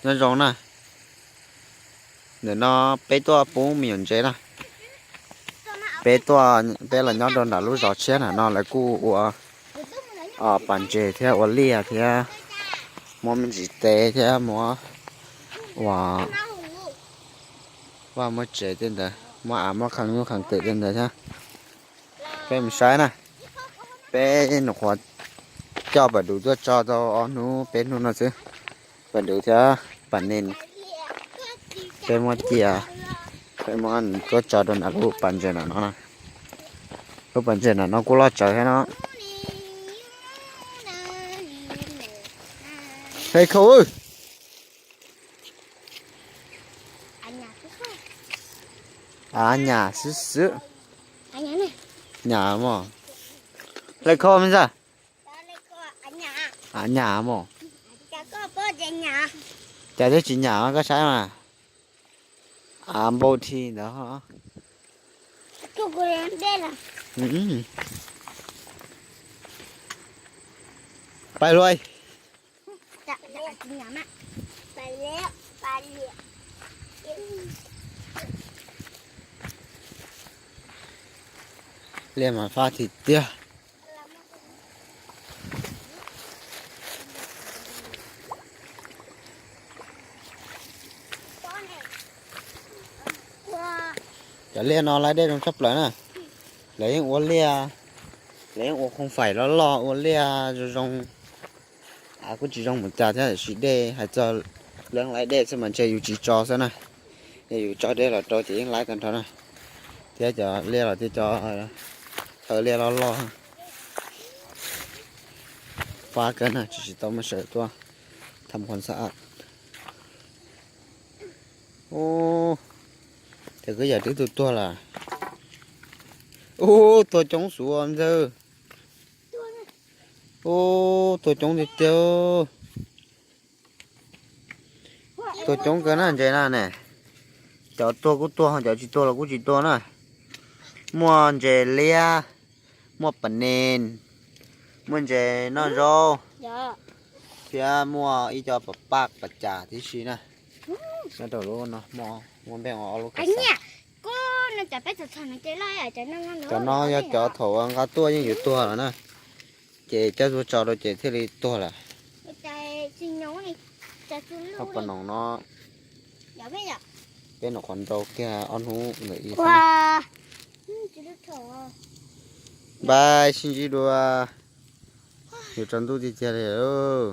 Nyob zoo na, ntawm no peb tuaj pub me nyuam ntses na. Peb tuaj, peb los nyob rau nram lub zos tshiab na no lawv kuj ua pas ntses thiab ua liaj thiab muab me ntsis tes thiab muab ua vaj muab tsev tej ntawd, muab av muab khee nyuj khee twm tej ntawd thiab. Peb mus saib na, peb nyuam qhuav coj pas duv tuaj tso tau ob hnub peb hnub no xwb. Pas duv thiab pas nen, peb muab cia, peb muab tuaj tso rau nram lub pas ntses nram no na. Lub pas ntses nram no kuj loj tsawv thiab no. Hle khau, av nyam xwb xwb. Nyam mog. Hle khau me ntxawg. Av nyam mog. Cas twb tsis nyam koj saib mas. Av npau thi ntawd. Pais luaj. Liaj mas fab tiag tiag. Cov liaj no laib dej zoo tshaj plaws na. Lawv yeej ua liaj, lawv yeej ua khoom faim loj loj ua liaj zoo zoo. Av kuj tsis zoo mus cas thiab tiam sis dej hais txog leej laib dej xwb mas ntshe yus tsis tso xwb na. Yog yus tso dej los rau ces yeej laib tag nrho na. Thiab cov liaj los thiab cov haw liaj loj loj. Fab kawg na, tsis tsis tau muaj sawv tuaj tham khuam xa a. Ub, ces kwv yam twb tuag tuag lawm. Ub, tuag coob xwb ntxawg. Ub, tuag coob tiag tiag. Tuag coob kawg na ntses na ne. Cov tuag kuj tuag, cov tsis tuag los kuj tsis tuag na. Muaj ntses liab, muaj pas nen, muaj ntses noj zaub, thiab muaj ib co pas paj pas cas tib si na. Nyob rau lub no muaj npe ua ob lub kas xas. Cov no yog cov thaum nqa tuaj yeej yuav tuag lawm na. Ces coj tuaj tso rau ces thiaj li tuag lawm. Ob pas noom no peb nyuam qhuav nrau kiag ob hnub ntawm ib xwb. Npaj sib ntsib dua, yuav tsaus ntuj tiag tiag li lauj.